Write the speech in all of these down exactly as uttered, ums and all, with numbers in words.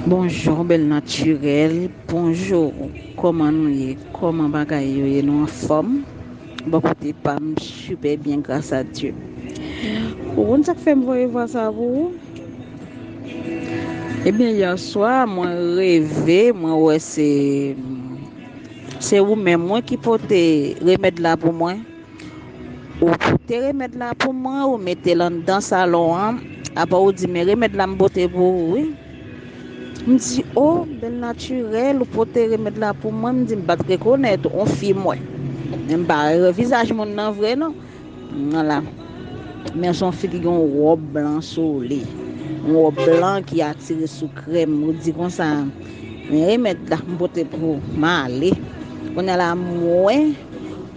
Bonjou, bèl natirèl. Bonjou, kòman nou ye? Kòman bagay yo ye? Nou anfòm? Bò kote pa m, super bien, grâce à Dieu. Ou konn sa k fè m voye vwa sa pou ou? Ebyen, yè swa, mwen reve, mwen wè se, se ou menm, mwen ki pote remèd la pou mwen. Ou pote remèd la pou mwen, ou mete l anndan salon an. Apre ou di, "Men remèd la m pote pou ou, wi." M di, "O, bèl natirèl, ou pote remèd la pou mwen." M di, "M pa t rekonèt ou, on fi m wè." Men m pa wè vizaj moun nan vre, non. Nan la. Men se yon fi ki gen yon wòb blan sou li. Yon wòb blan ki atire sou krèm. Ou di konsa, "Men remèd la, m pote pou ou." M ale. Kounye a la, mwen,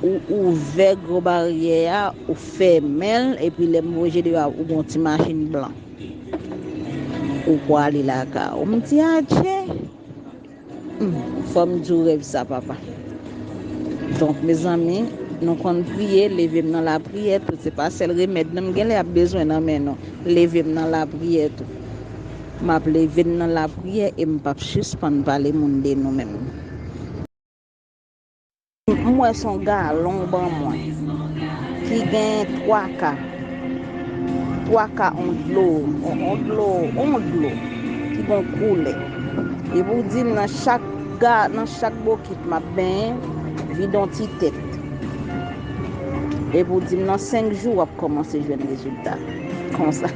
ou ouvè gwo baryè a, ou fèmen l, epi lè m voye deyò a, ou gon ti machin blan. Ou pwale lakay ou. M di, "Adje!" Hmm, fò m di w rèv sa, papa. Donk, mezanmi, nou konn priye, leve m nan lapriyè tou. Se pa sèl remèd, non, m genlè ap bezwen nan men nou. Leve m nan lapriyè tou. M ap leve n nan lapriyè e m p ap sispann pale moun de nou menm. M wè se yon galon ban mwen ki gen twa ka. Twa ka on dlo, on, on dlo, on dlo ki gon koulè. Epi w di m nan chak ga, nan chak bokit m ap benyen, vide on ti tèt. Epi w di m nan senk jou w ap kòmanse jwenn rezilta. Konsa.